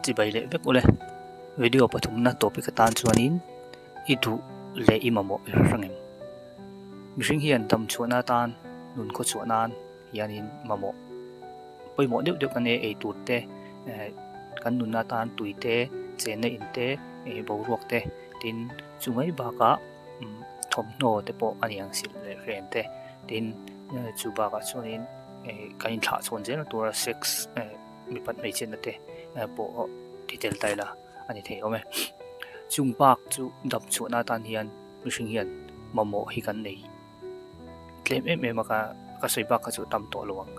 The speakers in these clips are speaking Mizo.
Chibai leh vek ule. Video pathumna topic atan chuanin i duh leh i mamawh i hre hrang em? Mihring hian dam chhuahna atan nun khaw chhuah nan hianin mamawh pawimawh deuh deuh kan nei a, eitur te, kan nunna atan tui te, chenna in te, boruak te, tin chu mai bakah thawmhnaw te pawh a ni ang silh leh hren te, tin chu bakah chuanin kan inthlah chhawn zel tura sex. Mipat hmeichhiatna te pawh ti tel ta ila a ni thei awm e. Chung bak chu dam chhuahna atan hian mihring hian mamawh hi kan nei tlem em em a ka ka sawi bak kha chu tam tawh lo ang.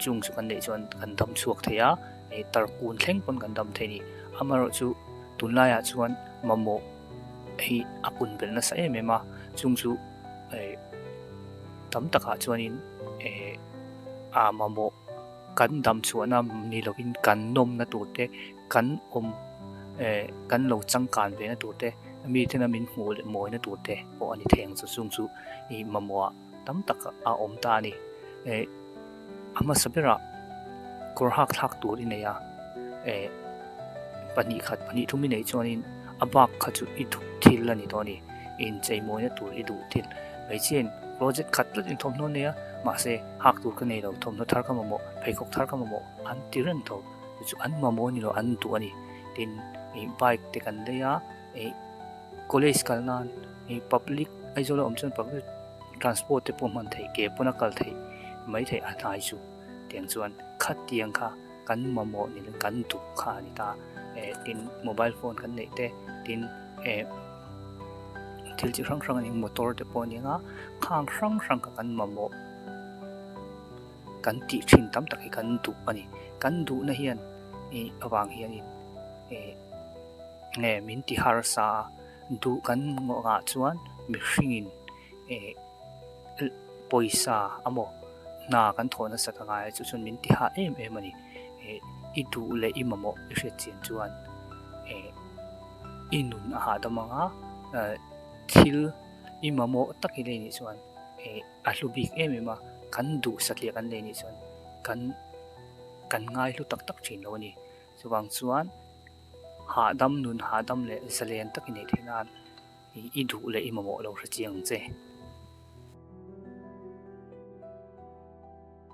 Chung chu kan neih chuan kan dam chhuak thei a, tarkun thleng pawn kan dam thei a ni. Amaherawhchu tunlaiah chuan mamawh hi a pun belh nasa em em a, chung chu tam takah chuanin a mamawh. Kan dam chhuahna ni lovin kan nawmna tur te, kan awm eh kan lo changkan ve na tur te, mi tena min hmuh leh mawina tur te pawh a ni thei ang chu. Chung chu ih mamawhah tam tak a awm ta a ni. Eh a hmasa berah kawr hak thlak tur i nei a, eh pahnih khat pahnih thum i neih chuanin a bak kha chu i duh thil a ni tawh a ni. Incheimawina tur i duh thil hmeichhiain project khat tlat in thawmhnaw a nei a, mahse hak tur ka nei lo, thawmhnaw thar ka mamawh, pheikhawk thar ka mamawh an ti reng tho. Chu chu an mamawh a ni lo, an duh a ni. Tin, ih bike te kan lei a, ih college kal nan ih public Aizawl a awm chuan public transport te pawh hman theih, ke pawn a kal theih mai theih a hnai chu. Tiang chuan khatiang kha kan mamawh ni kan duh kha a ni ta. Eh tin mobile phone kan neih te tin eh thil chi hrang hrang a ni motor te pawh a ni ang a khang hrang hrang kha kan mamawh kan tih thin tam tak hi kan duh a ni. Kan duhna hian ih avang hianin eh nge min ti harsa a duh kan ngawh chuan mihringin eh pawisa amaw hna kan thawh nasat a ngai a chu chuan min ti hah em em a ni. Eh i duh leh i mamawh i hriat chian chuan eh i nun a hahdam ang a, eh thil i mamawh tak i lei nih chuan eh a hlu bik em em a, kan duh satliah kan lei nih chuan kan kan ngai hlu tak tak thin lo a ni. Chuvang chuan hahdam nun hahdam leh zalen tak i neih theih nan i duh leh i mamawh lo hre chiang ang che.